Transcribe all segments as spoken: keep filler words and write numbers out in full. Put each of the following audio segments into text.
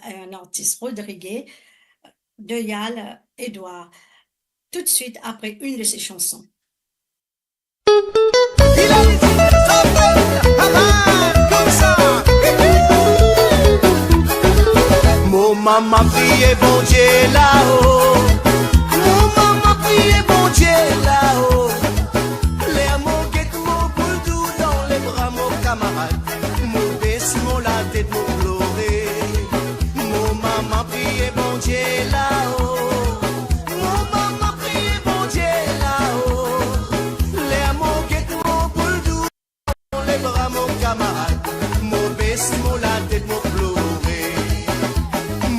un artiste, Rodrigue Doyal Edouard, tout de suite après une de ses chansons. Mo mama priye Bondie lao. Mo mama priye Bondie lao. Ler mo get mo boul dou dan lebra mo kamarad, mo bes mo latet, mo plore. Mo mama priye Bondie lao. Mo mama priye Bondie lao. Ler mo get mo boul dou dan lebra mo kamarad, mo bes mo latet, mo plore.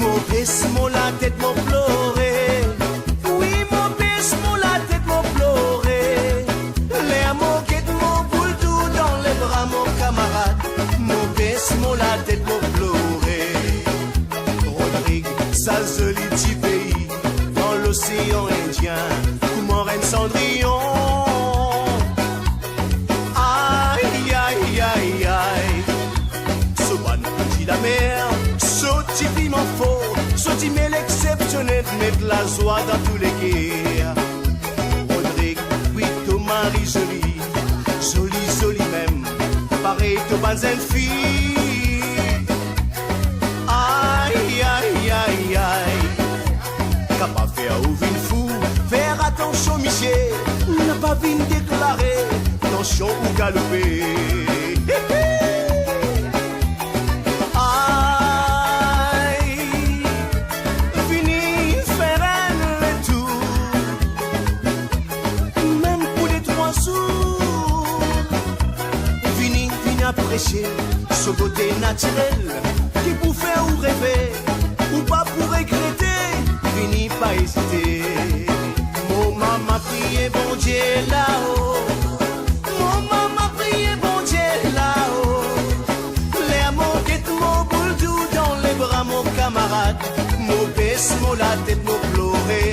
Mo bes mo latet, mo plore. Wi, mo bes mo latet, mo plore. Ler mo get mo boul dou dan lebra mo kamarad, mo bes mo latet, mo plore. Rodrig, sa zoli ti pei dan losean Indien, kouma Reine Cendrillon. Ay, ay, ay, ay. So bann ti lamer, so ti piman for, so dimiel excepsionel, met lazwa dan tou leker. Rodrig, wi, to mari zoli, zoli, zoli mem, parey to bann zenn fi. Ay, ay, ay, ay. Kapav fer ou vinn fou, fer atansion misie, napa vinn deklare, tansion ou galoupe. Ay, vini fer enn letour, mem pou de trwa zour. Vini, vini apresie so bote natirel ki pou fer ou reve, ou pa pou regrete. Vini, pa ezite. Mo mama priye Bondie lao. Mo mama priye Bondie lao. Ler mo get mo boul dou dan lebra mo kamarad, mo bes mo latet, mo plore.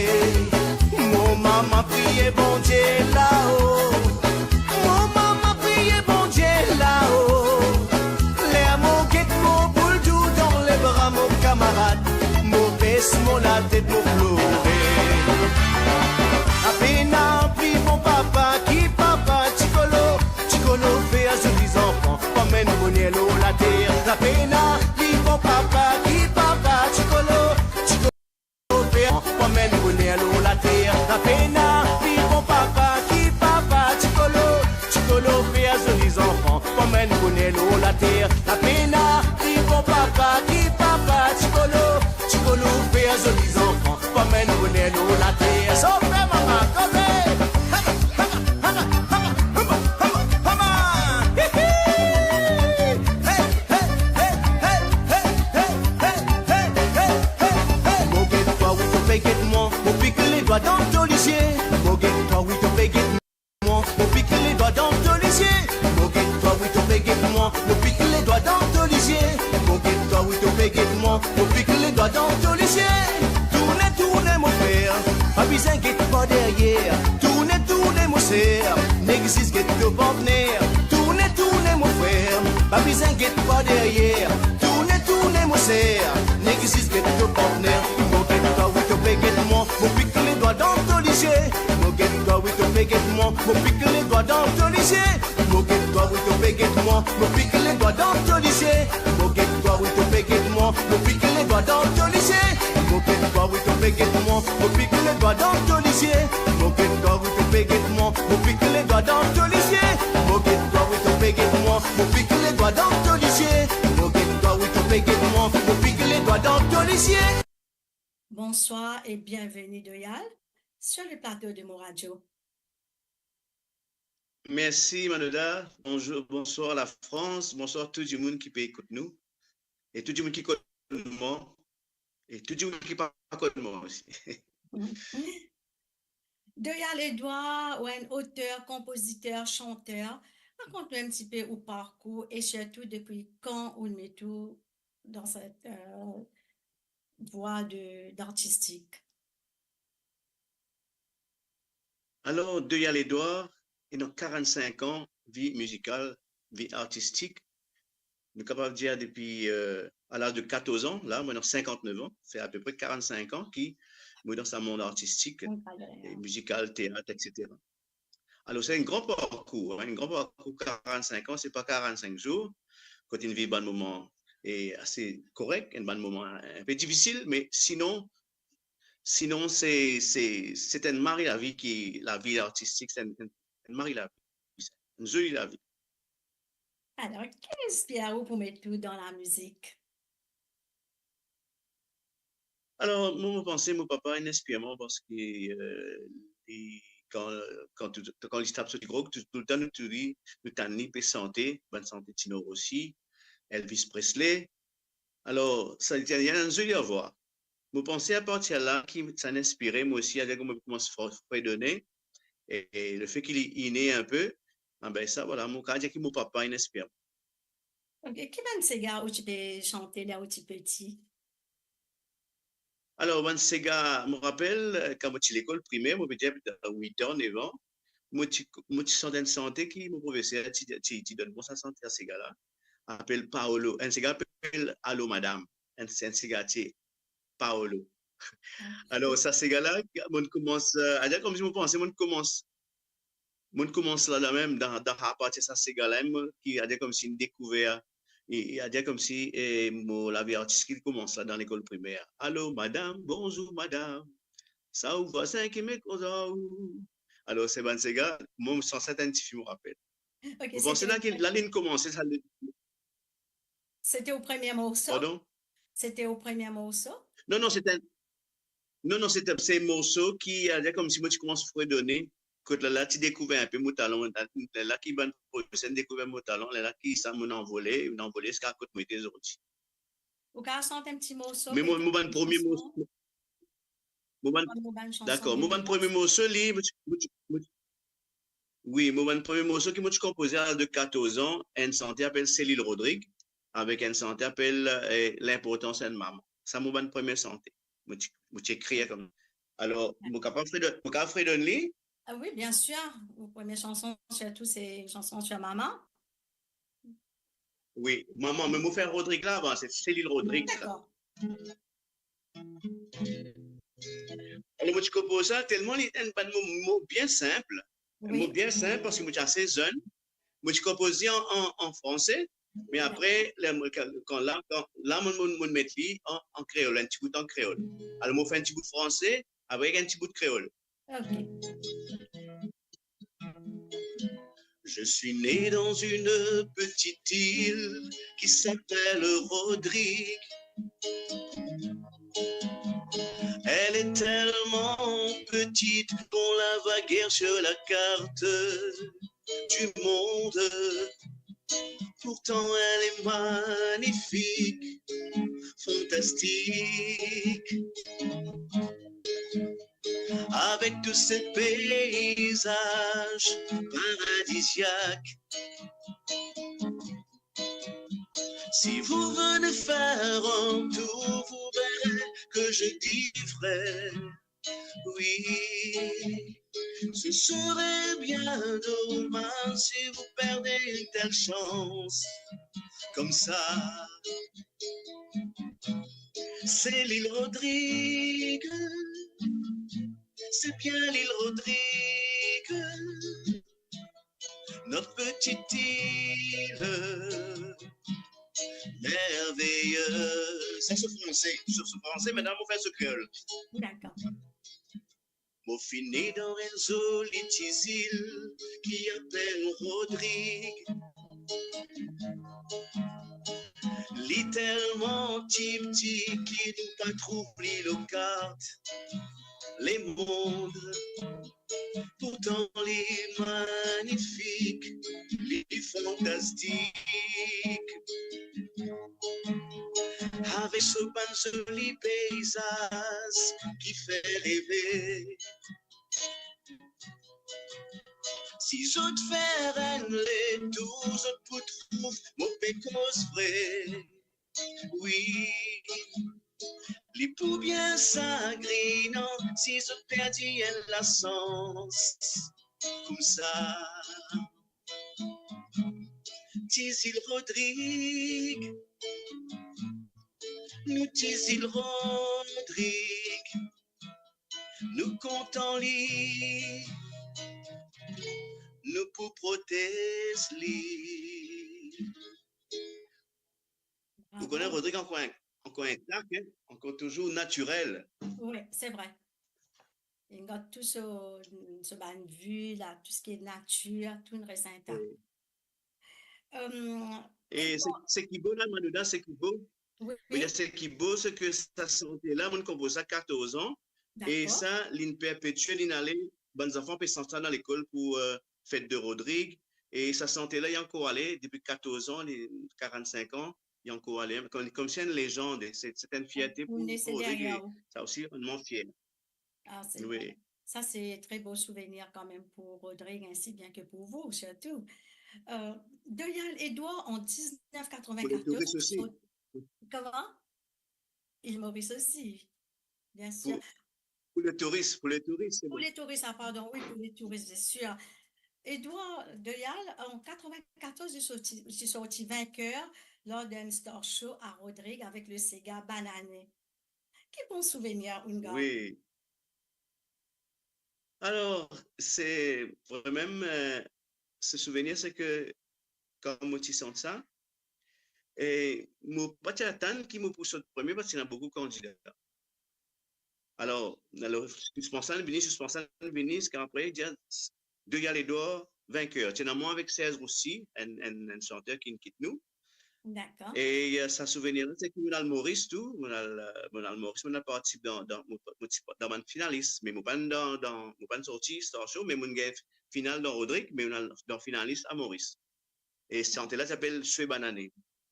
Mo mama priye Bondie lao. Mo mama priye Bondie lao. Ler mo get mo boul dou dan lebra mo kamarad, mo bes mo latet, mo plore. Apena pli bon papa ki papa Ti Kolo. Ti Kolo fer zoli zanfan, pou amenn boner lor later. Apena pli bon papa ki papa Ti Kolo. Ti Kolo fer, pou amenn boner lor later. Apena pli bon papa ki papa Ti Kolo. Ti Kolo fer zoli zanfan, pou amenn boner lor later. Apena pli bon papa ki papa Ti Kolo. Ti Kolo fer zoli zanfan, pou amenn boner lor later. Sa ou fer, mama, koze. Hama, hama, hama. Hihi. Hey, hey, hey. Mo get twa, wi, to pe get mwa, mo pik ledwa dan to lizie. Mo get twa, wi, to pe get mwa, mo pik ledwa dan to lizie. Mo get twa, wi, to pe get mwa, mo pik ledwa dan to lizie. Mo get twa, wi, to pe get mwa, mo pik ledwa dan to lizie. Tourne, tourne, mo frer, pa bizin get par deryer. Tourne, tourne, mo ser, nek zis get to partner. Tourne, tourne, mo frer, pa bizin get par deryer. Tourne, tourne, mo ser, nek zis get to partner. Mo get twa, wi, to pe get mwa, mo pik ledwa dan to lizie. Mo get twa, wi, to pe get mwa, mo pik ledwa dan to lizie. Mo get twa, wi, to pe get mwa, mo pik ledwa dan to lizie. Mo get twa, wi, to pe get mwa, mo pik ledwa dan to lizie. Mo get twa, wi, to pe get mwa, mo pik ledwa dan to lizie. Mo get twa, wi, to pe get mwa, mo pik ledwa dan to lizie. Mo get twa, wi, to pe get mwa, mo pik ledwa dan to lizie. Mo get twa, wi, to pe get mwa, mo pik ledwa dan to lizie. Bonsoir et bienvenue Doyal sur le plateau de Mo Radio. Mersi Manoda. Bonzour, bonswar Lafrans, bonswar tou dimoun ki pe ekout nou e tou dimoun ki konn mwa e tou dimoun ki pa konn mwa osi. Doyal Edouard, ou enn oter, konpoziter, chanter. Rakont nou enn tipe ou parkour e sirtou depi kan ou met ou dan set, euh, vwa de, d'artistik. Alor, Doyal Edouard, ena karannsink an vi mizikal, vi artistik. nou kapav dir depi, euh, a laz de katorz an, la, mo ena sinkant-nef an, sa fer apepre karant-sink an ki mo dan sa mond artistik, e mizikal, teat, et cetera. Alor, se enn gran parkour, hein, enn gran parkour, karant-sink an, se pa karant-sink zour, kot inn viv bann moman, e, ase korek, enn bann moman inpe difisil, me sinon, sinon, se, se, se enn mari lavi ki, lavi artistik, se enn, enn, enn mari lavi, enn zoli lavi. Alor, ki inspir ou pou met ou dan lamizik? Alor, mo, mo panse mo papa inn inspir mwa parski, euh, li, kan, kan tou, kan li ti pe sot grog, tou, toultan nou, tou li, nou tann li pe sante, bann sante Tino Rossi, Elvis Presley. Alor, sa, li ti ena enn zoli lavwa. Mo panse apartir la ki sa inn inspire mwa osi, adir ki mo koumans fre-, fredone, e, e lefe ki li ine inpe, abe sa, vwala, mo kav dir ki mo papa inn inspir mwa. Ok, ki bann sega ou ti pe sante ler ou ti piti? Alor, bann sega, mo rapel, kan mo ti lekol primer, mo pe dir wit an, nef an, mo ti, mo ti sant enn sante ki mo profeser ti, ti, ti donn mwa sa sante, sa sega la, apel Paolo, enn sega apel Alo Madam, enn, enn sega ti Paolo. Alor, sa sega la, mo'nn koumans, euh, adir koumsi mo panse mo'nn koumans, mo'nn koumans la, la mem, dan, dan, apartir sa sega la mem, ki, adir koumsi inn dekouver, e, e, adir koumsi, e, mo lavi artistik inn koumans la dan lekol primer. Alo, madam, bonzour, madam. Sa ou vwazin ki me koz ar ou. Alor, se bann sega, mo, mo sanse enn tifi, mo rapel. Ok, mo panse la ki, la li'nn koumanse, sa, C'était au premier morceau? Pardon? C'était au premier morceau? Non, non, se ti enn, non, non, se ti, se morso ki, adir koumsi mo ti koumans fredone. Kot la, la ti dekouver inpe mo talan, la, la ki bann promener dekouver mo talan, la, la ki sa mo'nn anvole, mo'nn anvole ziska kot mo ete zordi. Ou kav sant enn ti morso, me mo, mo bann premie morso, mo bann, dakor, mo bann premie morso, li, mo ti, mo ti, mo ti, wi, mo bann premie morso ki mo ti konpoze a laz de katorz an, enn sante apel Selil Rodrig, avek enn sante apel, eh, Linportans enn mama. Sa mo bann premie sante. Mo ti, mo ti ekrir koumsa. Alor, mo kapav fredon-, mo kapav fredonn li? Ah oui, bien sûr. Vos premières chansons, surtout, c'est une chanson sur maman. Wi, mama, me mo fer Rodrig la avan, se Selil Rodrig sa. Dakor. Alor, mo ti konpoz sa, telman li enn bann mo, mo bien sinp, mo bien sinp, parski mo ti ase zenn, mo ti konpoz li an, an, an franse, me apre, le, mo, kan, kan la, kan, la, mo, mo, mo met li an, an kreol, enn ti bout an kreol. Alor, mo fer enn ti bout franse, avek enn ti bout kreol. Ok. Je suis né dans une petite île qui s'appelle Rodrigue. Elle est tellement petite qu'on la voit guère sur la carte du monde. Pourtant elle est magnifique, fantastique. Avec tous ses paysages paradisiaques. Si vous venez faire un tour, vous verrez que je dis vrai. Oui, ce serait bien dommage si vous perdez une telle chance comme ça. C'est l'île Rodrigue, c'est bien l'île Rodrigue, notre petite île merveilleuse. Sa se franse, sa se franse, me la mo fer sa kreol. Dakor. Mo finn ne dan enn zoli ti zil ki apel Rodrig. Li telman tipti ki nou pa trouv li lor kart lemond. Pourtan li magnifik, li fantastik. Avek so bann zoli peizaz ki fer reve. Si zot fer enn letour, zot pou trouv mo pe koz vre. Wi, li pou bien sagrinan si zot perdi enn lasans koumsa. ti zil Rodrig, nou ti zil Rodrig, nou kontan li, nou pou protez li. Ou kone Rodrig ankor, ankor intak, hein, ankor touzour natirel. Wi, se vre. Li gard tou so, so bann vi la, tou seki natir, tou inn res intak. E seki bo la, Manoda, seki bo. Wi. Seki bo, seki sa sante la, mo'nn konpoz sa katorz an. E sa, li'nn perpetie, li'nn ale, bann zanfan pe sant sa dan lekol pou fet de Rodrig. E sa sante la, li ankor ale, depi katorz an, li, karannsink an, li ankor ale. Kom, kom si enn lezand, se, se enn fierte pou Rodrig. Sa osi, nou fier. Ah, c'est vrai. Ça, c'est très beau souvenir quand même pour Rodrig, ainsi bien que pour vous, surtout. Euh, Doyal Edouard, en dix-neuf quatre-vingt-quatorze, pour les touristes aussi. Comment ? Île Maurice aussi, bien sûr. Pour, pour les touristes, pour les touristes, c'est pour les touristes, ah, pardon, oui, pour les touristes, bien sûr. Edouard Doyal, en quatre-vingt-quatorze, j'ai sorti, j'ai sorti vainqueur lors d'un star show à Rodrig avec le séga Banané. Ki bon souvenir ou gard? Wi. Alor, se vremem, eh, se souvenir, se ke kan mo ti sant sa, e mo pa ti atann ki mo pou sort premie parski ena boukou kandida. Alor, alor, sispann sa vini, sispann sa vini, ziska apre, dir, Doyal Edouard, vainqueur. Ti ena mwa avek Serge Roussy, enn, enn, enn santer ki'nn kit nou. Dakor. E, eh, sa souvenir la, se ki mo'nn al Moris tou, mo'nn al, eh, mo'nn al Moris, mo'nn al partisip dan, dan, mo, mo ti dan bann finalis, me mo pa'nn dan, dan, mo pa'nn sorti star show, me mo'nn gagn final dan Rodrig, me mo'nn al dan finalis a Moris. E santer la ti apel Swe Banane.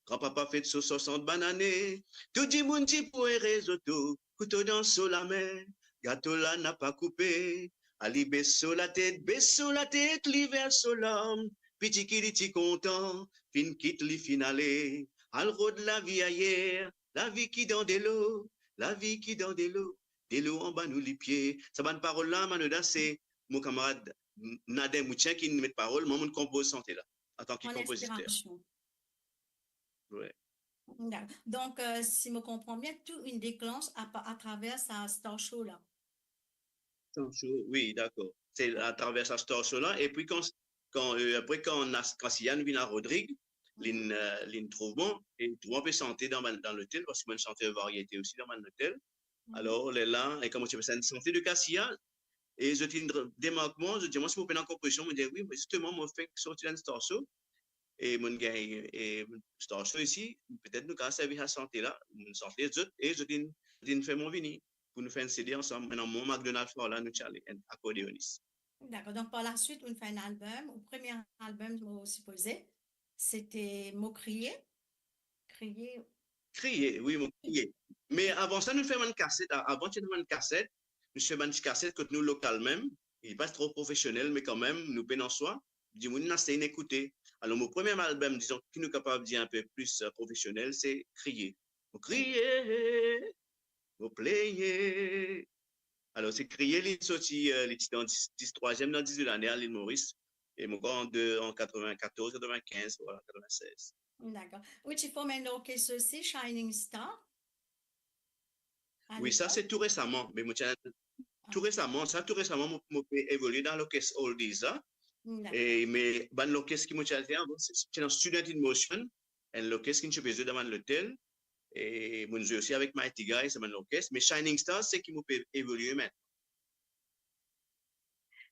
Granpapa fet so swasant banane, tou dimoun ti pou ere zoto, kouto dan so lame, gato la napa koupe, ali bes so latet, bes so latet, li vers so larm, piti ki li ti kontan, finn kit li finn ale, al rod lavi ayer, lavi ki dan delo, lavi ki dan delo, delo anba nou lipie. Sa bann parol la, Manoda, se mo kamarad Nadin Moutien ki'nn met parol, mwa mo'nn konpoz santer la, antan ki konpoziter. Wi. Dakor. Donk, eh, si mo konpran bien, tou inn deklans a, atraver sa star show la. Star show, wi, dakor. Se atraver sa star show la. Epi kan, kan, eh, apre kan Nas-, Kassian vinn a Rodrig, li'nn, eh, li'nn trouv mwa, e trouv mwa pe sante dan bann, dan lotel, parski mo'nn sante variete osi dan bann lotel. Alor, lerla, e kouma ti pe sante de Kassian, e zot inn demark mwa, zot dir mwa si mo pena konpozision, mo dir wi, zisteman, mo fek sorti dan star show, e mo'nn gagn, e star show isi, petet nou kapav servi sa santer la, mo'nn sant li zot, e zot inn, zot inn fer mwa vini, pou nou fer enn C D ansam, ena mwa, McDonald Farla, nou ti ale, enn akordeonis. Dakor, donk par laswit, ou fer enn album, ou premie album, mo sipoze, sete Mo Kriye, Kriye. Kriye, wi, Mo Kriye. Me avan sa, nou fer bann kaset, a-, avan ti ena bann kaset, nou fer bann ti kaset kot nou lokal mem, li pa tro profesionel, me kanmem, nou pena swa, dimoun inn asey, inn ekoute. Alor, mo premie album, dizon, ki nou kapav dir inpe pli, eh, profesionel, se Kriye. Mo kriye, mo pleye. Alor, se Kriye, li sorti, eh, li ti dan dis, dis, trwaziem dan diz-wit lane a Lil Moris. E mo krwar an de, an katreven-katorz, katreven-kinz, vwala, katreven-sez. Dakor. Ou ti form enn lorkes osi, Shining Star? Wi, sa se tou resaman, me mo ti, tou resaman, sa tou resaman, mo, mo pe evolie dan lorkes Oldies la. Dakor. E, me bann lorkes ki mo ti al fer avan, se, se ti ena Student in Motion, enn lorkes ki ti pe zwe dan bann lotel, e mo'nn zwe osi avek Mighty Guys, sa bann lorkes, me Shining Stars, se ki mo pe evolie mintnan.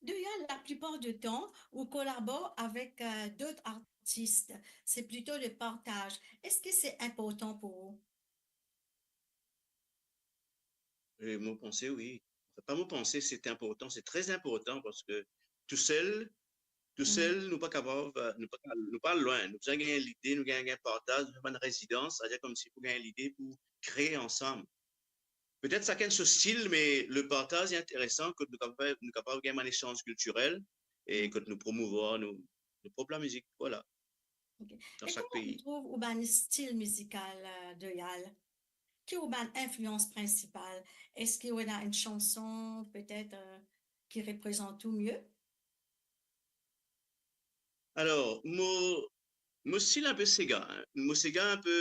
Doyal, la plipar de tan, ou kolabor avek, eh, dot artis. Se plito le partaz. Eski se inportan pou ou? Eh, mo panse, wi. Pa mo panse, se inportan, se tre inportan parski tousel, tousel, nou pa kapav, eh, nou pa, nou pa lwin. Nou bizin gagn lide, nou gagn, gagn partaz, nou fer bann rezidans, setadir koumsi pou gagn lide pou kree ansam. Petet sakenn so stil, me le partaz li interesan, kot nou kapav, nou kapav gagn bann esanz kiltirel e kot nou promouvwar nou, nou prop lamizik, vwala. Ok. Dan sak pei. E kouma ou trouv ou bann stil mizikal, eh, Doyal? Ki ou bann inflians prinsipal? Eski ou ena enn sanson, petet, eh, ki reprezant ou mie? Alor, mo, mo stil inpe sega, hein. Mo sega inpe,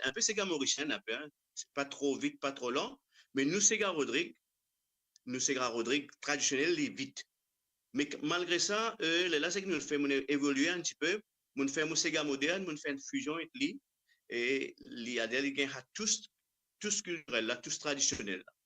inpe sega morisien, inpe, hein. Pa tro vit, pa tro lan, me nou sega Rodrig, nou sega Rodrig tradisionel, li vit. Me k-, malgre sa, eh, lerla seki nou fer, mo'nn evolie enn tipe, mo'nn fer mo sega modern, mo'nn fer enn fizion ek li, e li, adir li gagn sa tous, tous kiltirel la, tous tradisionel la.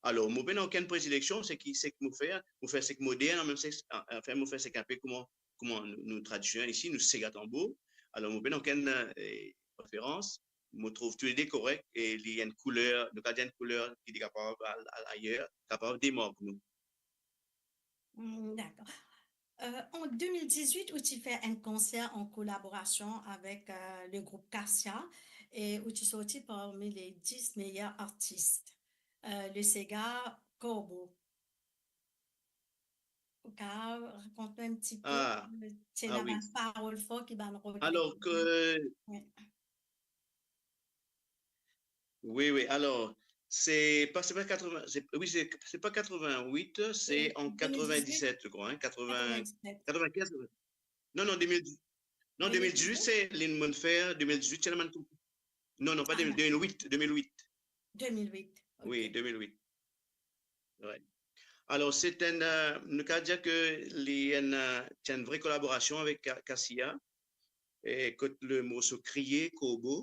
Alor, mo pena okenn predileksion, seki, seki mo fer, mo fer seki modern, an mem se, an, anfin, mo fer seki inpe kouma, kouma nou, nou tradisionel isi, nou sega tanbour. Alor, mo pena okenn, eh, preferans. Mo trouv toulede korek e li enn kouler, nou kapav dir enn kouler ki li kapav al, al ayer, kapav demark nou. Hmm, dakor. Euh, an de mil dizuit, ou ti fer enn konser an kolaborasion avek, euh, le group Cassia e ou ti sorti parmi les dix meilleurs artistes. Euh, le sega Korbo. Ou kapav rakont nou enn tipe, ah, euh, ti ena bann parol for ki bann Rodrig. Alor ke, wi, wi, alor, se pa, se pa katreven, se, wi, se, se pa katreven-wit, se an katreven-diset, je crois, hein, katreven, katreven-kinz. Non, non, de mil diz, non, de mil dizuit, se li mo'nn fer, de mil dizuit, se la mo'nn, non, non, pa de mil, de mil wit, de mil wit. De mil wit, wi, ok. De mil wit. Wi. Alor, se enn, euh, nou kapav dir ke li enn, euh, ti enn vre kolaborasion avek Ka-, Cassia, e kot le morso Kriye Korbo,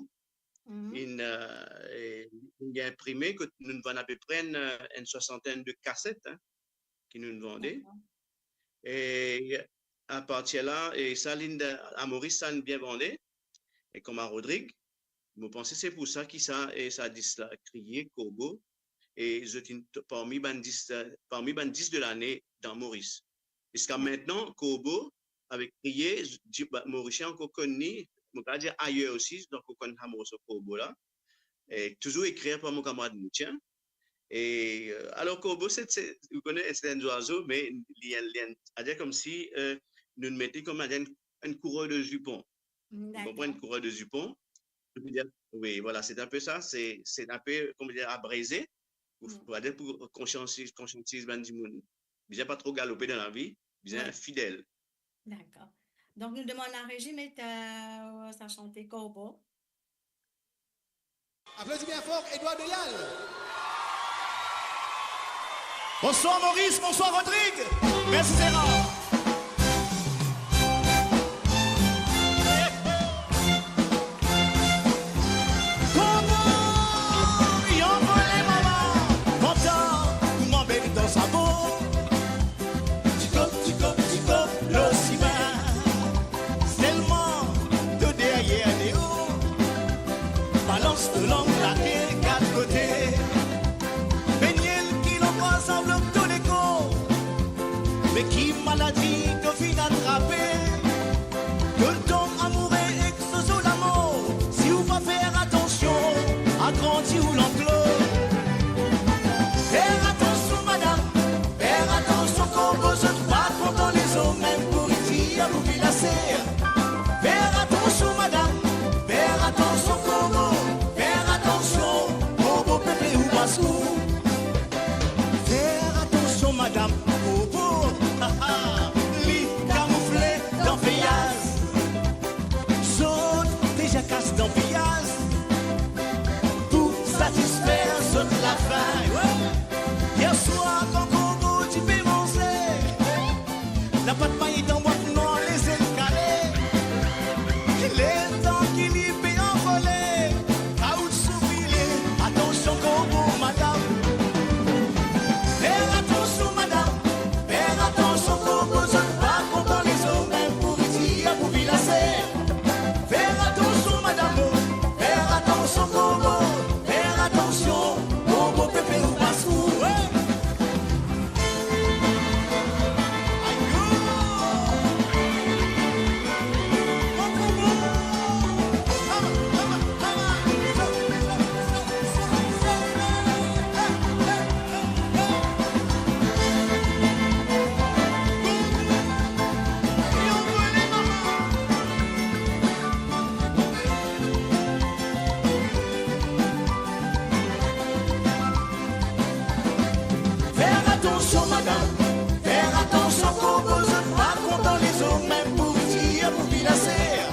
inn, euh, e inn gagn inprime, kot nou vann apepre enn, euh, enn swasantenn de kaset, hein, ki nou vande. Dakor. E apartir la, e sa, li, a Moris, sa inn bien vande, e kouma Rodrig, mo panse se pou sa ki sa, e sa dis la, Kriye, Korbo, e zot inn t-, parmi bann dis, parmi bann dis de lane dan Moris. Ziska mintnan, Korbo avek Kriye, di-, ba, Morisien ankor konn li, mo kapav dir ayer osi, zot ankor konn sa morso Korbo la. E touzour ekrir par mo kamarad Moutien. E, euh, alor, Korbo, se, se, ou kone, se enn zwazo, me li, li, li, adir koumsi, euh, nou met li kouma enn, enn kourer de zipon. Ou konpran, enn kourer de zipon. Wi, vwala, se enn pe sa, se, se enn pe, kouma dir, abreze, pou, pou, adir, pou konsiantiz, konsiantiz bann dimoun. Bizin pa tro galope dan lavi, bizin fidel. Dakor. Donk, nou demann larezi met, euh, sa sante Korbo. Aplodi bien for, Edouard Delial. Bonswar Moris, bonswar Rodrig. Mersi Zera. Korbo, li anvole mama, kontan, kouma bel dan sabo. Tikop, tikop, tikop, lor sime. Selman, to deryer deor. Balans to lang lake kat kote. Benie l ki lanfwa anvlop to lekor. Me ki maladi to finn atrape? To tonm amoure ek zozo lamor. Si ou pa fer atansion, agrandi ou lanklor. Fer atansion, madam, fer atansion, Korbo, zot pa kontan lezom, mem pouritir pou vilaser. Fer atansion, madam, fer atansion, Korbo, fer atansion, Korbo, pepe ou baskour. Fer atansion, madam, Korbo, li kamoufle dan feyaz. Zot deza kas dan piyaz pou satisfer zot lafin. Wi. Yer swar, kan Korbo ti pe manze, lapat maye dan bwat nwa, lezel kale. Letan ki li pe anvole, kaoutchou brile, atansion Korbo, madam. Fer atansion, madam, fer atansion, Korbo, zot pa kontan lezom, mem pouritir pou vilaser. Fer atansion, madam, oh, fer atansion, Korbo, fer atansion, Korbo, pepe ou baskour. Hey! Fer atansion, madam, fer atansion, Korbo, zot pa kontan lezom, mem pouritir pou vilaser.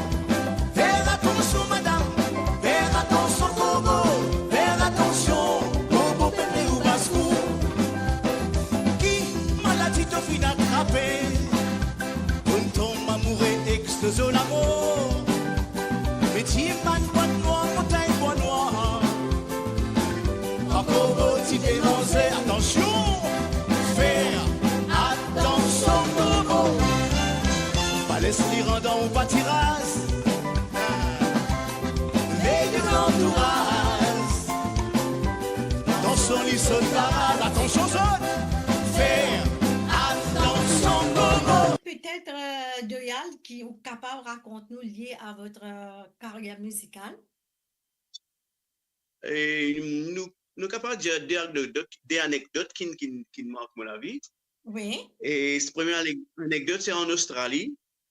Kobo ti pe manze, atansion, fer atansion kobo. Pa les li rann ou patiraz. Vey lantouraz. Atansion li sot laraz, atansion zot. Fer atansion kobo. Petet, euh, Doyal, ki ou kapav rakont nou lie a vot, euh, karier mizikal? E nou, nou kapav dir de anekdot, de anekdot ki, ki, ki mark mo lavi. Wi. E se premie ane-, anekdot, se an Ostrali.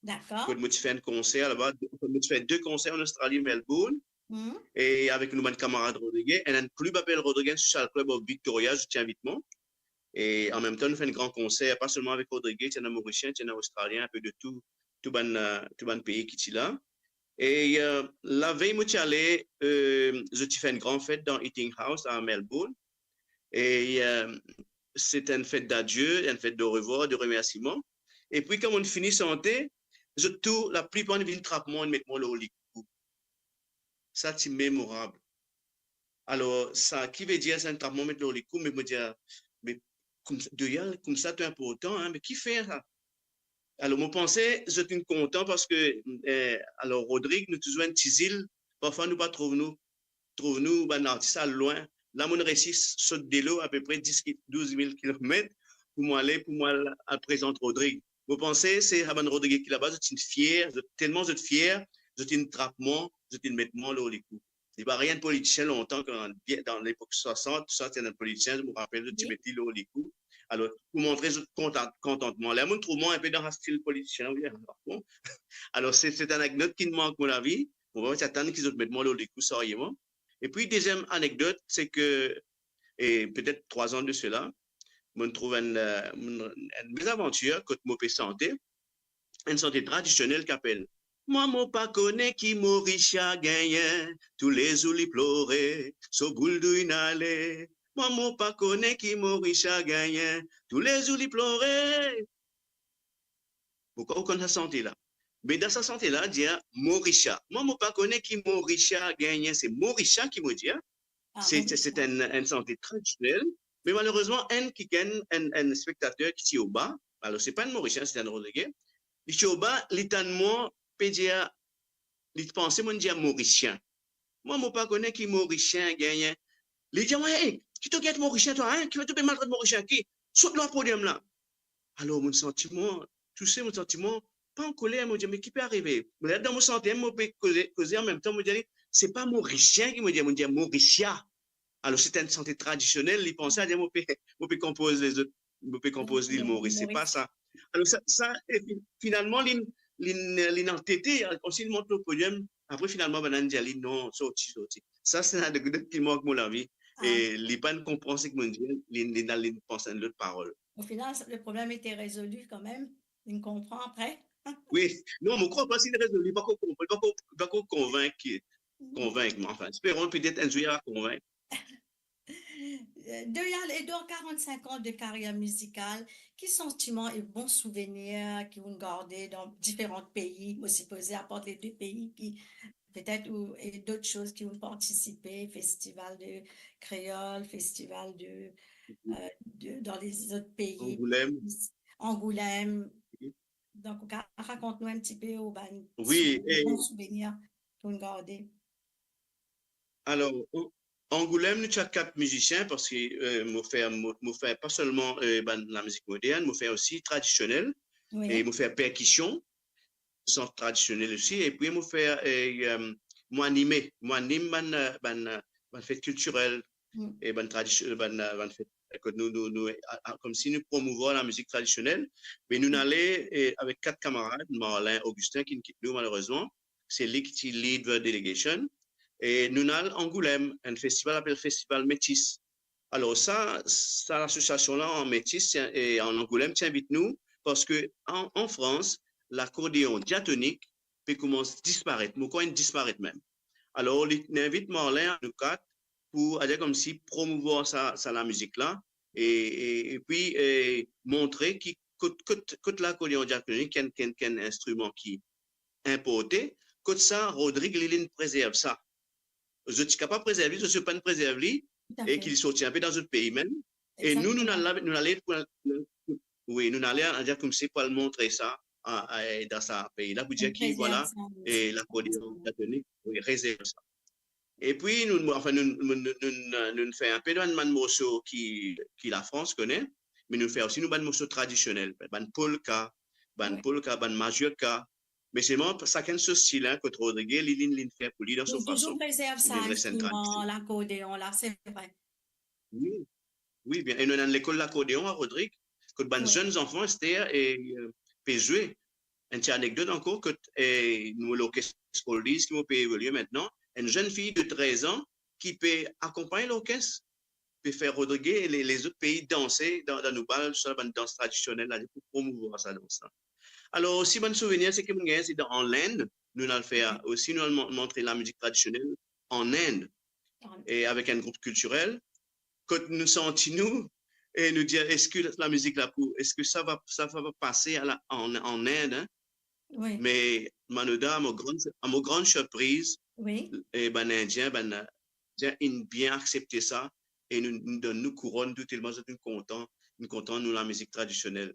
Dakor. Kot mo ti fer enn konser laba, kot mo ti fer de konser an Ostrali, Melbourne. Hmm. E avek nou bann kamarad Rodrige, enn, enn klib apel Rodrige Social Club of Victoria, zot ti invit mwa. E an mem tan, nou fer enn gran konser, pa selman avek Rodrige, ti ena Morisien, ti ena Ostralien, enpe de tou, tou bann, euh, tou bann pei ki ti la. E, euh, lavey mo ti ale, euh, zot ti fer enn gran fet dan Eating House a Melbourne. E, euh, se ti enn fet d'adieu, enn fet d'orevwar, de remersiman. E pi, kan mo'nn fini sante, zot tou, laplipar inn vinn trap mwa, inn met mwa lor likou. Sa ti memorab. Alor, sa ki vedir sa, inn trap mwa met lor likou, me mo dir, me koumsa, Doyal, koumsa to inportan, hein, me kifer sa? Alor, mo panse zot inn kontan parski, eh, alor, Rodrig, nou touzour enn ti zil, parfwa nou pa trouv nou, trouv nou, bann artis al lwin. La, mo'nn resi sot delo apepre dis ki, douz mil kilomet pou mo ale, pou mo al, al prezant Rodrig. Mo panse se sa bann Rodrige ki laba, zot inn fier, zot, telman zot fier, zot inn trap mwa, zot inn met mwa lor likou. Li pa enn politisien lontan, kan, bien, dan lepok swasant, tousa, ti ena politisien, mo rapel, zot ti met li lor likou. Alor, pou montre zot kontan-, kontantman. La, mo'nn trouv mwa enpe dan sa stil politisien, wi, bon. Alor, se, se enn anekdot ki mark mo lavi. Mo pa ti atann ki zot met mwa lor likou, seryeman. E pi, deziem anekdot, se ke, e petet trwa zan de sela, mo'nn trouv enn, eh, mo'nn, enn mezavantir kot mo pe sante, enn sante tradisionel ki apel Mwa mo pa kone ki Morisien gagne, toulezour li plore, so boul douy inn ale. Mwa mo pa kone ki Morisien gagne, toulezour li plore. Pourkwa ou konn sa sante la? Me dan sa sante la, dir Morisien. Mwa mo pa kone ki Morisien gagne, se Morisien ki mo dir. Ah, se, se, se enn, enn sante tradisionel, me malerezman, enn kikenn, enn, enn spektater ki ti oba, alor se pa enn Morisien, se enn Rodrige, li ti oba, li tann mwa pe dir, li ti panse mo'nn dir Morisien. Mwa mo pa kone ki Morisien gagne. Li dir mwa, "Ey, ki to gagn Morisien twa, hein? Kifer to pe maltret Morisien? Ki, sot lor podiom la." Alor, mo'nn santi mwa touse, mo'nn santi mwa pa ankoler, mo dir, "Me ki pe arive?" Mo dan mo sante, mo pe koze, koze an mem tan, mo dir li, "Se pa Morisien ki mo dir, mo dir Morisien." Alor, se ti enn sante tradisionel, li panse a dir mo pe, mo pe konpoz lezot, mo pe konpoz Lil Moris, se pa sa. Alor, sa, sa, e fi-, finalman, li, li, li antete, koumsi li mont lor podiom, apre, finalman, bann-la dir li, "Non, sorti, sorti." Sa, se enn anekdot ki mark mo lavi. E li pa'nn konpran seki mo'nn dir, li, li, li panse enn lot parol. Au final, le problème était résolu quand même. Li konpran apre. Wi, non, mo krwar pa si li rezoli, li pa ankor konpran, li pa ankor, li pa ankor konvink, konvink mwa. Anfin, esperon petet enn zour li va konvink. Doyal, et dans quarante-cinq ans de carrière musicale, ki santiman e bon souvenir ki ou'nn garde dan diferan pei? Mo sipoze, apar le de pei ki petet ou, e dot soz ki ou'nn partisipe, festival de kreol, festival de, euh, de, dan lezot pei. Angoulem. Angoulem. Wi. Donk, ou kapav rakont nou enn tipe ou bann bon souvenir ki ou'nn garde? Alor, o-, Angoulem, nou ti a kat mizisien, parski, euh, mo fer, mo, mo fer pa selman, euh, bann lamizik modern, mo fer osi tradisionel, e mo fer perkision, san tradisionel osi, epi mo fer, euh, euh, mo anime, mo anim bann, euh, bann, euh, bann fet kiltirel, e bann tradision-, bann, euh, bann fet kot nou, nou, nou, a, a, koumsi nou promouvwar lamizik tradisionel, me nou'nn ale, e avek kat kamarad, Marlin Augustin, ki'nn kit nou malerezman, se li ki ti lead the delegation, e nou'nn al Angoulem, enn festival apel Festival Metis. Alor sa, sa lasosiasion-la an Metis, e an Angoulem, ti invit nou, parski an, an Frans, lakordeon diatonik pe koumans disparet, mo krwar inn disparet mem. Alor, li, li invit Marlin, nou kat, pou, adir koumsi, promouvwar sa, sa lamizik-la, e, e, epi, e, montre ki kot, kot, kot lakordeon diatonik, ki enn, ki enn, ki enn instriman ki inporte, kot sa, Rodrig, li, li'nn prezerv sa. Zot ti kapav prezerv li, zot, zot pa'nn prezerv li, Toutafe. E ki li sorti inpe dan zot pei mem. E nou, nou, exactement, al la, nou ale pou, wi, nou ale, andir koumsi pou al montre sa a, a, dan sa pei la, pou dir ki, vwala, e lakordeon, la teni, wi, rezerv sa. Epi nou, anfin, nou, nou, nou, nou, nou fer inpe bann, bann morso ki, ki Lafrans kone, me nou fer osi nou bann morso tradisionel, bann polka, bann, wi, polka, bann mazurka. Me selman, sakenn so stil, hein, kot Rodrigue, li, li, li fer pou li dan so fason. Donk, touzour prezerv sa, li les enn tradision. Instriman, lakordeon la, se vre. Wi, wi, bien. E nou ena enn lekol lakordeon a Rodrig, kot bann, wi, zenn zanfan, ester, e, euh, pe zwe. Enn ti anekdot ankor, kot, e, nou lorkes Oldies ki mo pe evolie aster, enn zenn fi de trez an ki pe akonpagn lorkes, pe fer Rodrigue e le, lezot pei danse dan, dan nou bal, sa bann dans tradisionel la, pou promouvwar sa dans la. Alor, osi bann souvenir, seki mo gagne, se dan, an Lind, nou al fer, wi, osi, nou al mon-, montre lamizik tradisionel an Lind, an, e avek enn group kiltirel, kot nou santi nou, e nou dir, eski lamizik la pou, eski sa va, sa va pase a la, an, an Lind, hein? Wi. Me Manoda, a mo gran, a mo gran sirpriz, wi, e bann Indien, bann Indien, inn bien aksepte sa, e nou, nou donn nou kouronn tou, telman zot inn kontan, inn kontan nou lamizik tradisionel.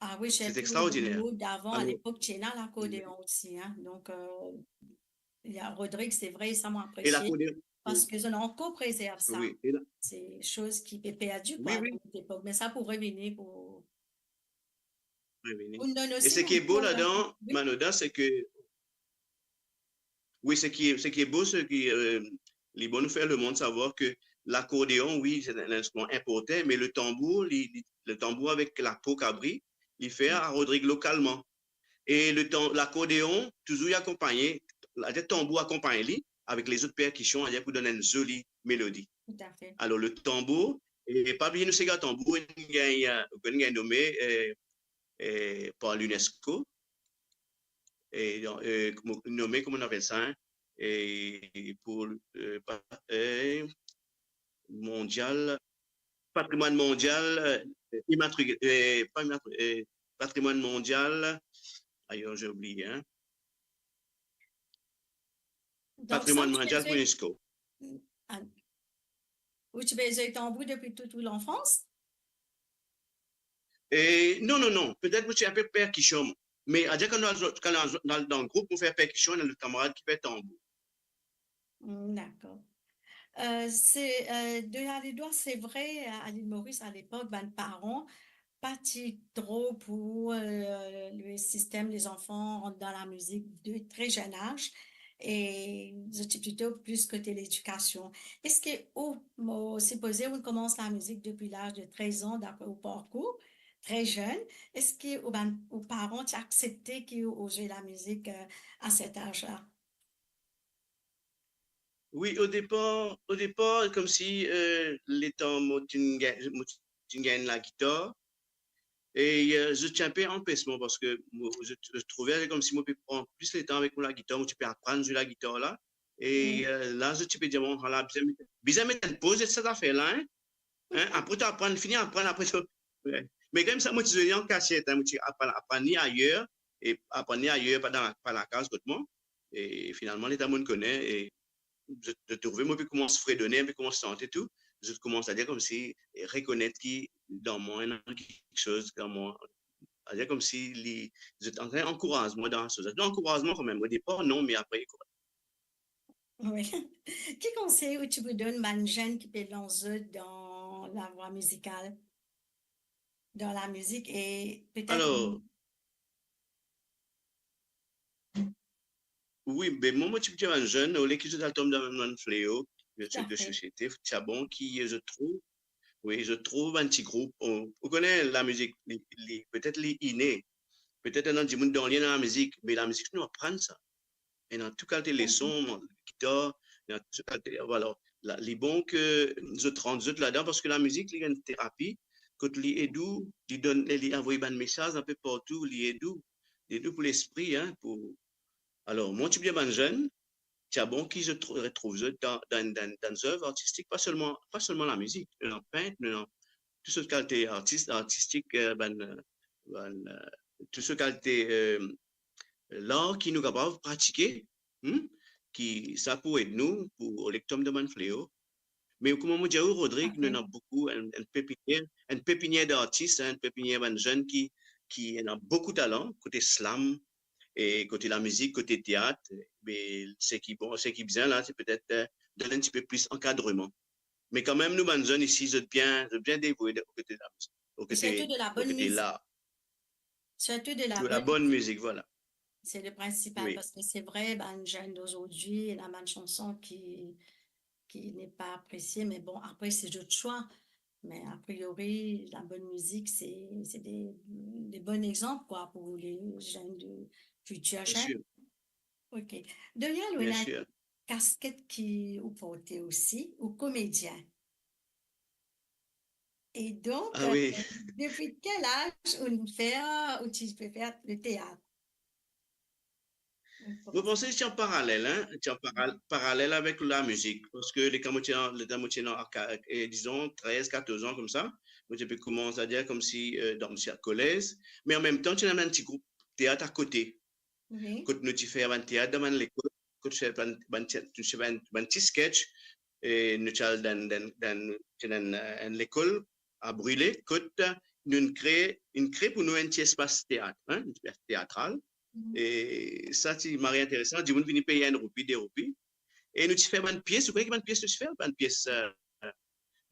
Ah wi, se extraordiner. Alor, avan, a lepok, ti ena lakordeon osi, hein. Donk, euh, Rodrig, se vre, sa mo apresie, e lakordeon, wi, parski zot ena ankor prezerv sa. Wi, e la- Se soz ki pe perdi, wi, kwa, wi, dan lepok. Me sa pou revini, pou revini. Pou nou donn osi, e seki nou, e bo ladan, wi, Manoda, seki, wi, seki, seki e bo, seki, euh, li bon nou fer lemond savwar ki lakordeon, wi, se enn instriman inportan, me le tanbour, li, li, le tanbour avek lapo kabri, li fer a Rodrig lokalman. E le tan-, lakordeon, touzour li akonpagne, la, tanbour akonpagn li avek lezot perkision, adir pou donn enn zoli melodi. Toutafe. Alor, le tanbour, e pa bliye nou sega tanbour, inn gagn, inn gagn nome, e, e, par l'UNESCO, e, e, kouma, nome, kouma nou apel sa, hein, e, pou, e, pa, e, mondial, patrimwann mondial, e, imatri-, e, pa imatri-, e, patrimwann mondial, ayo, j'ai oublié, hein. Donk, patrimwann mondial pou UNESCO. Ah, ou ti pe zwe tanbour depi tou, tou lanfans? E, non, non, non. Petet mo ti inpe perkision. Me, adir kan nou al, kan nou al dan group, nou fer perkision, ena lot kamarad ki fer tanbour. Hmm, dakor. Euh, se, euh, de la ledwa, se vre, a Lil Moris, a lepok, bann paran pa ti tro pou, euh, le sistem lezanfan rant dan lamizik de tre zenn az, e zot ti plito plis kote ledikasion. Eski ou, mo sipoze ou koumans lamizik depi laz de trez an, dapre ou parkour, tre zenn, eski ou bann, ou paran ti aksepte ki ou, ou zwe lamizik, euh, a set az la? Wi, o depar, o depar, koumsi, euh, letan mo ti gagn, mo ti gagn lagitar, e, euh, zot ti inpe anpes mwa, parski mo, zot, zot trouve koumsi mo pe pran plis letan avek mo lagitar, mo ti pe aprann zwe lagitar la. E, mm, euh, la, zot ti pe dir mwa, "Ala, bizin met, bizin met enn poz, sa zafer la, hein." Hein, apre to aprann, fini aprann, apre to, wi. Me kanmem sa, mo ti zwe li an kasiet, hein, mo ti aprann, aprann li ayer, e aprann li ayer, pa dan, pa lakaz kot mwa. E finalman, letan mo'nn kone, e zot, zot trouve mo pe koumans fredone, pe koumans sante tou, zot koumans adir koumsi, e, rekonet ki dan mwa, ena kiksoz dan mwa, adir koumsi li, zot ankouraze mwa dan sa. Zot ankouraze mwa kanmem, o depar, non, me apre, Wi. Ki konsey ou ti pou donn bann zenn ki pe lans zot dan lavwa mizikal, dan lamizik e petet... Alor, wi, be mwa, mo ti pou dir bann zenn, olie ki zot al tom dan bann fleo de, de sosiete, ti a bon ki zot trouv, wi, zot trouv bann ti group. Ou, ou kone lamizik, li, li, petet li ine, petet ena dimoun dan li ena lamizik, me lamizik nou aprann sa. Ena tou kalite leson, gitar, ena tou kalite, vwala. La, li bon ki zot rant zot ladan, parski lamizik, li enn terapi, kot li ed ou, li donn, li avoy bann mesaz inpe partou, li ed ou, li ed ou pou lespri, hein, pou, alor, mwa ti pou dir bann zenn, ti a bon ki zot tr-, retrouv zot dan, dan, dan, dan zev artistik, pa selman, pa selman lamizik, dan pint, dan tou sort kalite artis, artistik, eh, bann, eh, bann, eh, tou sort kalite, eh, lar ki nou kapav pratike, hmm, ki sa pou ed nou pou olie tom dan bann fleo. Me kouma mo dir ou, Rodrig, nou ena boukou, enn, enn pepinier, enn pepinier d'artis, enn pepinier bann zenn ki, ki ena boukou talan, kote slam, e kote lamizik, kote teat, me seki, bon, seki bizin la, se petet, eh, donn enn tipe plis ankadreman. Me kanmem, nou bann zenn isi, zot bien, zot bien devoue de, kote lamizik, kote, kote la, surtout de la bonne musique. Surtout de la bonne musique, voilà. C'est le principal, parce que c'est vrai, bann zenn d'aujourd'hui, ena bann chanson ki, ki n'est pas apprécié, mais bon, après, c'est d'autres choix. Mais a priori, la bonne musique, c'est, c'est des, des bons exemples, quoi, pour les jeunes du futur. Bien sûr. Ok. Daniel, ou ena enn kasket ki ou porte osi, ou komedien. E donk, ah oui, euh, depi kel az ou fer, ou ti pe fer le teat? Mo panse ti an paralel, hein, ti an paral-, paralel avek lamizik, parski letan mo ti an, letan mo ti an, eh, dizon, trez, katorz an koumsa, mo ti pe koumans, savedir koumsi, eh, dan, mo ti al kolez, me anmemtan ti ena enn ti group teat akote. Kot nou ti fer bann teat dan bann lekol, kot fer bann, bann ti, nou ti fer bann, bann ti sketch, e nou ti al dan, dan, dan, ti ena enn, enn lekol a Brile, kot nou kre, nou kre pou nou enn ti espas teat, hein, enn ti espas teatral. E sa ti mari interesan, dimoun vini pey enn roupi, de roupi. E nou ti fer bann pies, ou kone ki bann pies nou ti fer? Bann pies, eh,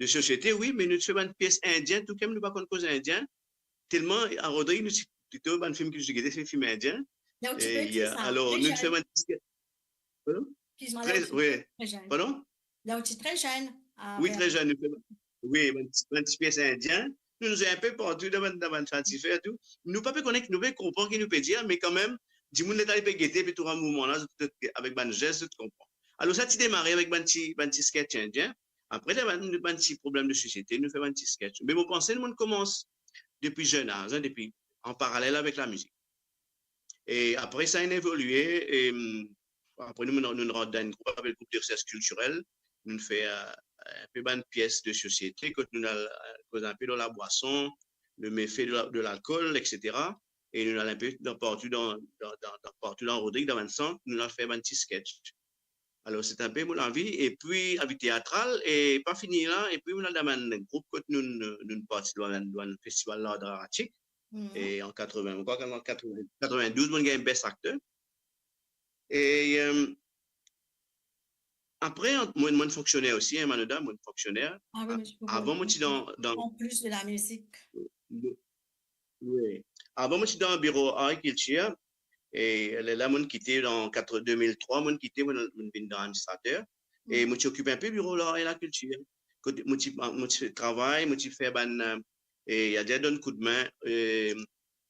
de sosiete, wi, me nou ti fer bann pies indien tou, kouma nou pa konn koz indien. Telman, a Rodrig, nou ti, plito bann fim ki nou ti gete, se fim indien. E, euh, alor, nou ti fer bann ti sketch. Pardon? Excuse-moi, là, tu es très jeune. Pardon? Là, tu es très jeune. Ah, oui, très jeune. Nou fer, wi, bann ti, bann ti pies indien. Nou, nou zwe inpe partou dan bann, dan bann festival tou. Nou pa pe kone, nou pa pe konpran ki nou pe dir, me kanmem, dimoun leta li pe gete, epi tou a moman la, zot, zot, avek bann zes, zot konpran. Alor, sa ti demare avek bann ti, bann ti sketch indien. Apre, dan bann, bann ti problem de sosiete, nou fer bann ti sketch. Me mo panse, nou koumans depi zenn az, hein, depi, an paralel avek lamizik. E apre, sa inn evolie, e, mm, apre, nou, nou, nou rant dan enn group, apel group de resers kiltirel. Nou fer, euh, inpe bann pies de sosiete, kot nou al, euh, koz inpe lor labwason, le méfait de la, de l'alcool, et cetera. E nou al inpe dan partou dan, dan, dan, dan partou dan Rodrig, dan bann sant, nou al fer bann ti sketch. Alor, se inpe mo lavi, epi lavi teatral, e pa fini la, epi mo al dan bann group kot nou, nou, nou parti dan, dan festival lar dramatik, e an katrevin, mo krwar an katrevin, katrevin-douz, mo gagn best acteur. E, euh, apre, mo, mo fonksyoner osi, hein, Manoda, mo fonksyoner. Ah oui, mais je peux comprendre. Avan, mo ti dan, dan... En plus de la musique. Wi. Avan, mo ti dan biro art e kiltir. E lerla, mo kite dan kat-, de mil trwa, mo kite, mo, mo vinn dan administrater. E mo ti okip inpe biro lar e lakiltir. Kot mo ti, mo ti travay, mo ti fer bann, euh, e, savedir donn koudmin, e,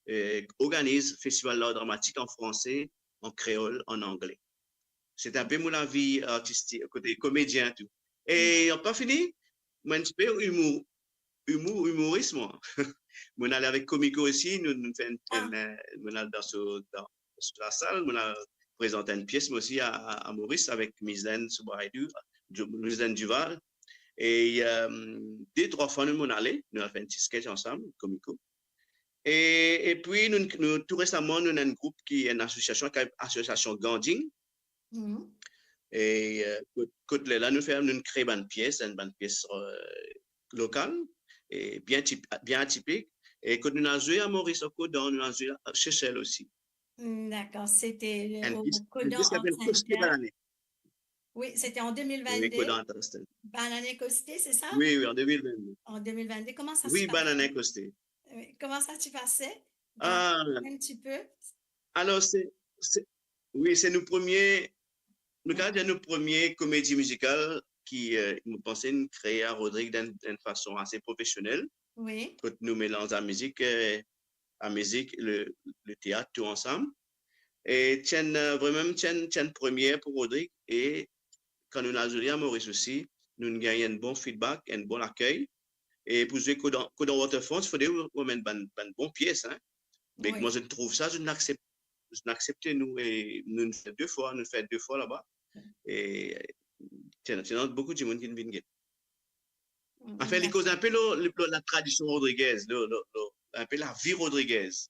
e, organiz festival lar dramatik an franse, an kreol, an angle. Se inpe mo lavi artistik, kote komedien tou. E an pa fini, mo enn tipe imour, imour, imoris, mwa. Mo al avek Komiko osi, nou, nou fer enn, enn, euh, mo al dan so, dan so lasal, mo al prezant enn pies, mwa osi, a, a, a Moris avek Mizlène Soubraidou, Mizlène Duval. E, euh, de, trwa fwa nou, mo ale, nou al fer enn ti sketch ansam, Komiko. E, epi nou, nou, tou resaman, nou ena enn group ki, enn asosiasion, ki apel Asosiasion Ganding. E, euh, kot, kot lerla nou fer, nou kre bann pies, enn bann pies, euh, lokal, e bien tip-, bien atipik, e kot nou al zwe a Moris, o Kodan, nou al zwe a Sesel osi. Hmm, dakor, sete, euh, o Kodan Art Center. Enn pies ki apel Koste Banane. Wi, sete an de mil venn de. Wi, Kodan Art Center. Banane Koste, se sa? Wi, wi, an de mil venn de. An de mil venn de, kouma sa ti pase? Wi, Banane Koste. Wi, kouma sa ti pase? Ah. Un petit peu. Alor, se, se, wi, se nou premie, nou kapav dir nou premie komedi mizikal ki, euh, mo panse, nou kree a Rodrig dan, dan enn fason ase profesionel. Wi. Kot nou melanz lamizik, euh, lamizik, le, le teat, tou ansam. E ti enn, euh, vremem, ti enn, ti enn premie pou Rodrig. E kan nou al zwe a Moris osi, nou gagn enn bon feedback, enn bon lakey. E pou zwe Kodan, Kodan Waterfront, fode ou, ou amenn bann, bann bon pies, hein. Me kouma zot trouv sa, zot aksep-, zot aksepte nou, e nou, nou fer de fwa, nou fer de fwa laba. E ti ena, ti ena boukou dimoun ki vinn gete. Anfin, li koz inpe lor, lor, lor latradision rodrigez, lor, lor, lor, inpe lavi rodrigez.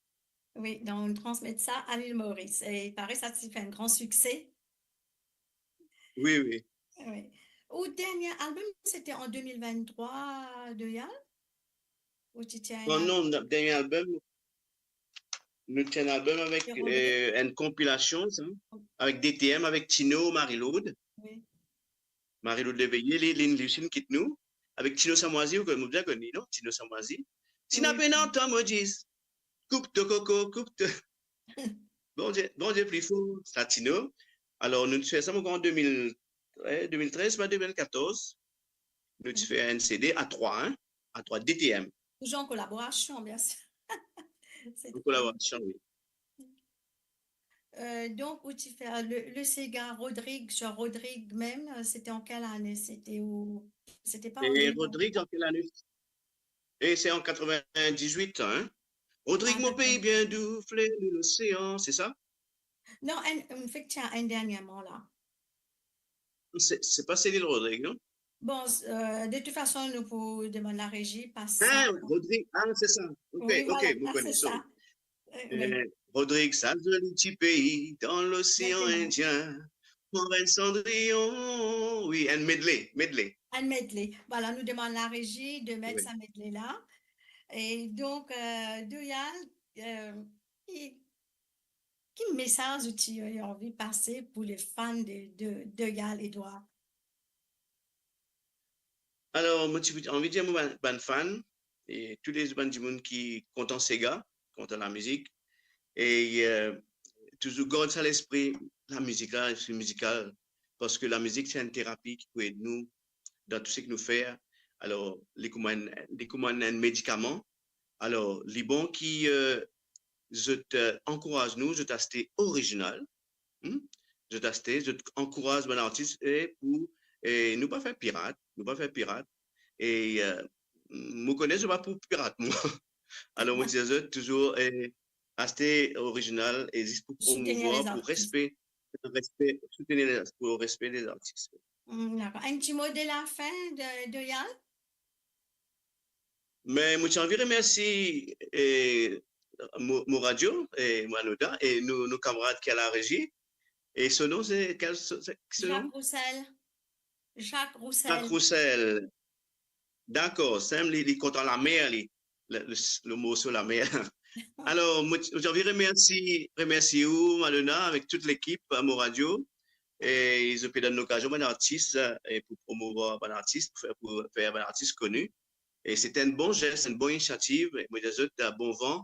Wi, donk nou transmet sa a Lil Moris. E i pare sa ti fer enn gran sikse. Wi, wi. Wi. Ou dernie album, sete an de mil venntrwa, Doyal? Ou ti ti ena... Non, non, dernie album, nou ti ena album avek, Rodrigue, euh, enn konpilasion, sa, avek D T M, avek Tino, Marie-Lourdes. Wi. Marie-Lourdes Leveillé, li, li, li finn kit nou. Avek Tino Samwazi, ou konn, ou bien konn li, non? Tino Samwazi. Si na pena tan, mo dis, koup to koko, koup to. Bondie, Bondie pli for, sa Tino. Alor, nou ti fer sa, mo krwar, an de mil, eh, de mil trez, pa de mil katorz. Nou ti fer enn C D a trwa, hein, a trwa, D T M. Touzour an kolaborasion, bien sir. An kolaborasion, wi. Euh, donk, ou ti fer le, le sega Rodrigue, sir Rodrigue mem, euh, sete an kel ane? Sete ou, sete pa an de mil venntrwa? E Rodrigue, an kel ane? E se an katrevin-diz-wit, hein? Rodrigue, ah, dakor. Mon pei bien dou, fler de losean, se sa? Non, enn, efektivman, enn dernieman la. Se, se pa Céline Rodrigue, non? Bon, euh, de tout fason, nou pou demann larezi, pas sa. Ah, Rodrigue, ah, se sa. Ok, wi, ok, vwala, mo kone, se sa. Sorry. Euh, wi. Rodrigue, sa zoli ti pei dan losean Indien, mo reine Cendrillon. Wi, enn medley, medley. Enn medley. Vwala, nou demann larezi de met sa medley la. E donk, euh, Doyal, euh, ki, ki mesaz ou ti anvi pase pou le fan de, de, Doyal Edouard? Alor, mo ti anvi dir mo bann, bann fan, e tou le bann dimoun ki kontan sega, kontan lamizik, e, euh, touzour gard sa lespri, lamizik la, se mizikal, parski lamizik se enn terapi ki pou ed nou dan tou seki nou fer. Alor, li kouma enn, li kouma enn medikaman. Alor, li bon ki, euh, zot, euh, ankouraz nou, zot aste orizinal, hmm? Zot aste, zot ankouraz bann artis, e pou, e nou pa fer pirat, nou pa fer pirat. E, euh, mo kone zot pa pou pirat, mwa. Alor, mo dir zot touzour, e, aste orizinal e zis pou promouvoir, pou respe, respe, soutenir les, pou respe les artis. Hmm, dakor. Enn ti mo de lafin de, Doyal? Me mo ti anvi remersie, e, mo, mo radio, e mo Anoda, e nou, nou kamarad ki a la rezi. E so nom, se kel, so, se, so nom? Jacques Roussel. Jacques Roussel. Jacques Roussel. Dakor, sa mem li, li kontan lamer, li, le, le, le morso lamer. Alor, mo, mo ti anvi remersie, remersie ou, Madonna, avek tou lekip, euh, Mo Radio. E zot pe donn lokazion bann artis, e pou promouvoir bann artis, pou fer, pou fer bann artis koni. E se enn bon zes, enn bon inisiativ. E mo dir zot, euh, bon van.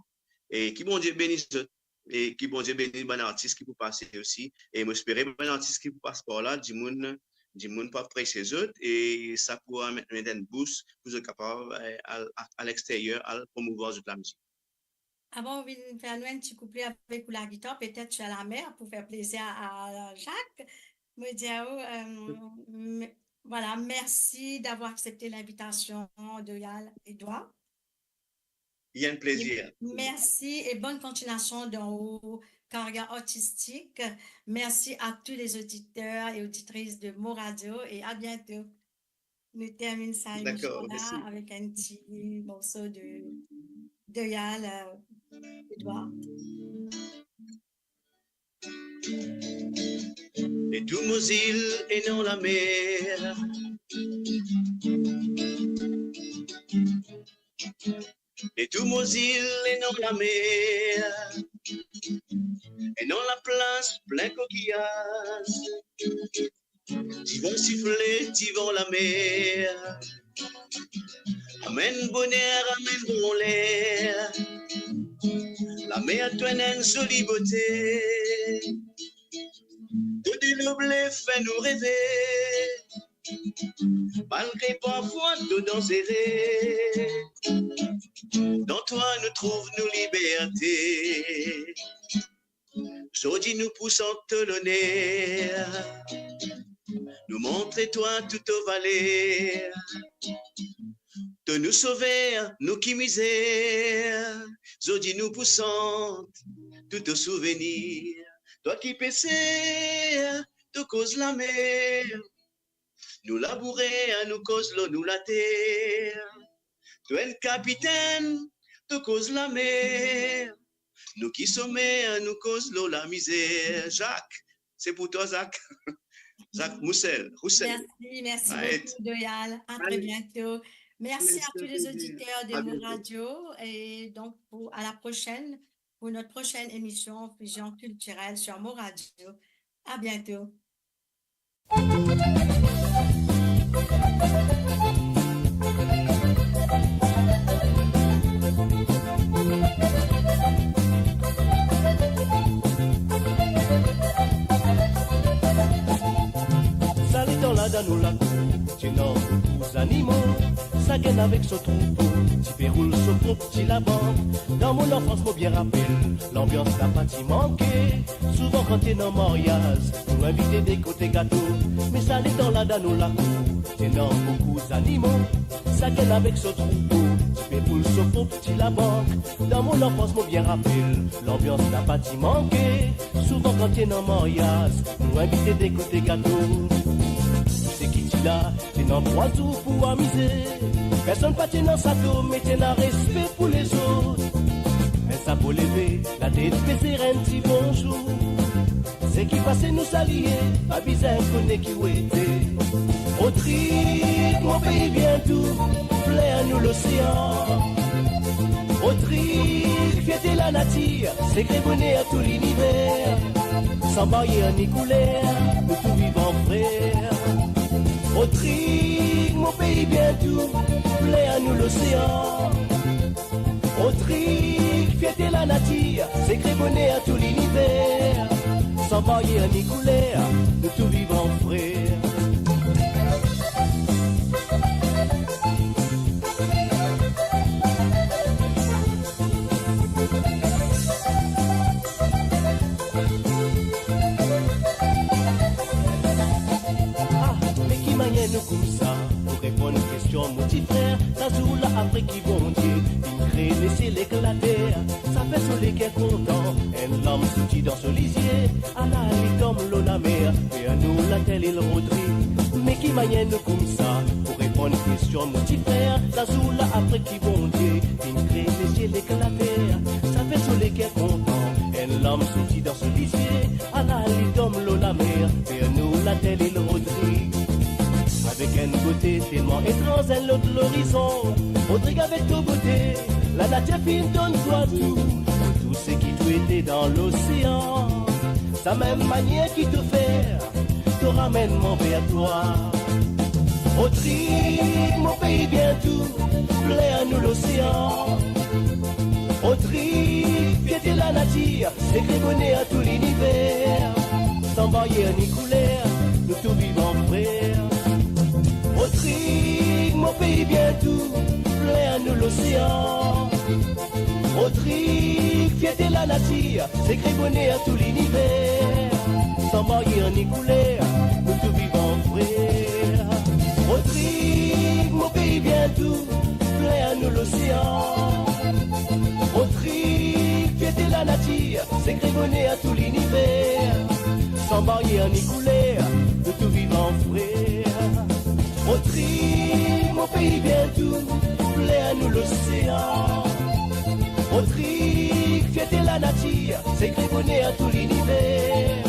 E ki Bondie beni zot. E ki Bondie beni bann artis ki pou pase osi. E mo espere bann artis ki pou pas par la, dimoun, dimoun pou apresie zot, e sa pou amenn, amenn enn bous pou zot kapav, eh, al, a, a lexteryer, al promouvoir zot lamizik. Avan ou vinn fer nou enn ti kouple avek ou lagitar, petet ti a lamer pou fer plezir a Jacques. Mo dir ou, euh, me-, vwala, mersi d'avoir aksepte linvitasion, Doyal Edouard. Li enn plezir. E mersi e bonn kontinuasion dan ou karyer artistik. Mersi a tou les auditeurs et auditrices de Mo Radio e a biento. Nou terminn sa emisyon la avek enn ti morso de, de Doyal, euh, Edouard. E tou mo zil ena lamer. E tou mo zil ena lamer. Ena laplas plin kokiyaz. Tivan sifle, tivan lamer. Amenn boner, amenn bon ler. Lamer to ena enn zoli bote. To dilo ble fer nou reve. Malgre parfwa to danzere, dan twa nou trouv nou liberte. Zordi nou pou sant to loner, nou montre twa tou to valer. To nou sover, nou ki mizer. Zordi nou pou sant tou to souvenir. Twa ki peser, to koz lamer. Nou labourer, nou koz lor nou later. To enn kapitenn, to koz lamer. Nou ki somer, nou koz lor lamizer. Jacques, se pou twa, Jacques. Zak Roussel. Merci, merci beaucoup, Doyal. À très bientôt. Merci à tous les auditeurs de Mo Radio et donc pour, à la prochaine, pour notre prochaine émission Fusion Culturelle sur Mo Radio. À bientôt. Sa letan la dan nou lakour, ti ena boukou zanimo, sakenn avek so troupo, ti pe roul so prop ti labank. Dan mo lanfans, mo bien rapel, lanbians la pa ti manke. Souvan kan ti ena maryaz, nou invite de kote gato. Me sa letan la dan nou lakour, ti ena boukou zanimo, sakenn avek so troupo, ti pe roul so prop ti labank. Dan mo lanfans, mo bien rapel, lanbians la pa ti manke. Souvan kan ti ena maryaz, nou invite de kote gato. Seki ti la, ti ena trwa zour pou amize. Personn pa ti ena sato, me ti ena respe pou lezot. Enn sa pou leve, latet bese, enn ti bonzour. Seki pase nou salie, pa bizin kone ki ou ete. Rodrig, mo pei bien dou, fler nou losean. Rodrig, fierte lanatir, sekre boner tou liniver. San baryer ni kouler, nou tou vivan frer. Rodrig, mo pei bien dou, fler nou losean. Rodrig, fierte lanatir, sekre boner tou liniver. San baryer ni kouler, nou tou vivan frer. Ah, me ki manier nou koumsa pou reponn kestion mo ti frer? Sa zour la apre ki Bondie finn kre lesiel ek later, sa fer so leker kontan, enn larm sorti dan so lizie, ala li tom lor lamer, fer nou latel Rodrig. Me ki manier nou koumsa pou reponn kestion mo ti frer? Sa zour la apre ki Bondie finn kre lesiel ek later, sa fer so leker kontan, enn larm sorti dan so lizie, ala li tom lor lamer, fer nou latel Rodrig. Avek enn bote telman etranz, enn lot lorizon, Rodrig avek to bote, lanatir finn donn twa tou, tou seki to ete dan losean. Sa mem manier ki to fer, to ramenn mwa ver twa. Rodrig, mo pei bien dou, fler nou losean. Rodrig, fierte lanatir, sekre boner tou liniver. San baryer ni kouler, nou tou vivan frer. Rodrig, mo pei bien dou, fler nou losean. Rodrig, fierte lanatir, sekre boner tou liniver. San baryer ni kouler, nou tou vivan frer. Rodrig, mo pei bien dou, fler nou losean. Rodrig, fierte lanatir, sekre boner tou liniver. San baryer ni kouler, nou tou vivan frer. Rodrig, mo pei bien dou, fler nou losean. Rodrig, fierte lanatir, sekre boner tou liniver.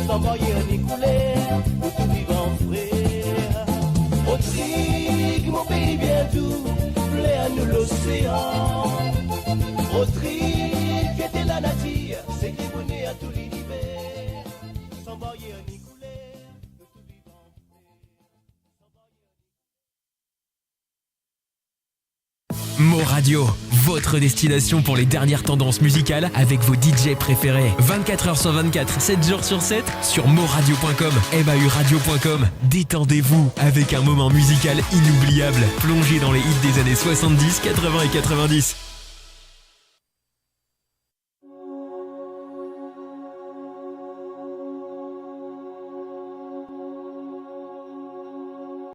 San baryer ni kouler, nou tou vivan frer. Rodrig, mo pei bien dou, fler nou losean. Rodrig, fierte lanatir, sekre boner tou liniver. San baryer ni kouler, nou tou vivan frer. Mo Radio, votre destination pour les dernières tendances musicales avec vos D J préférés. Vingt-quatre heures sur vingt-quatre, sept jours sur sept, sur mo radio point com, M A U radio point com. Détendez-vous avec un moment musical inoubliable. Plongez dans les hits des années soixante-dix, quatre-vingts et quatre-vingt-dix.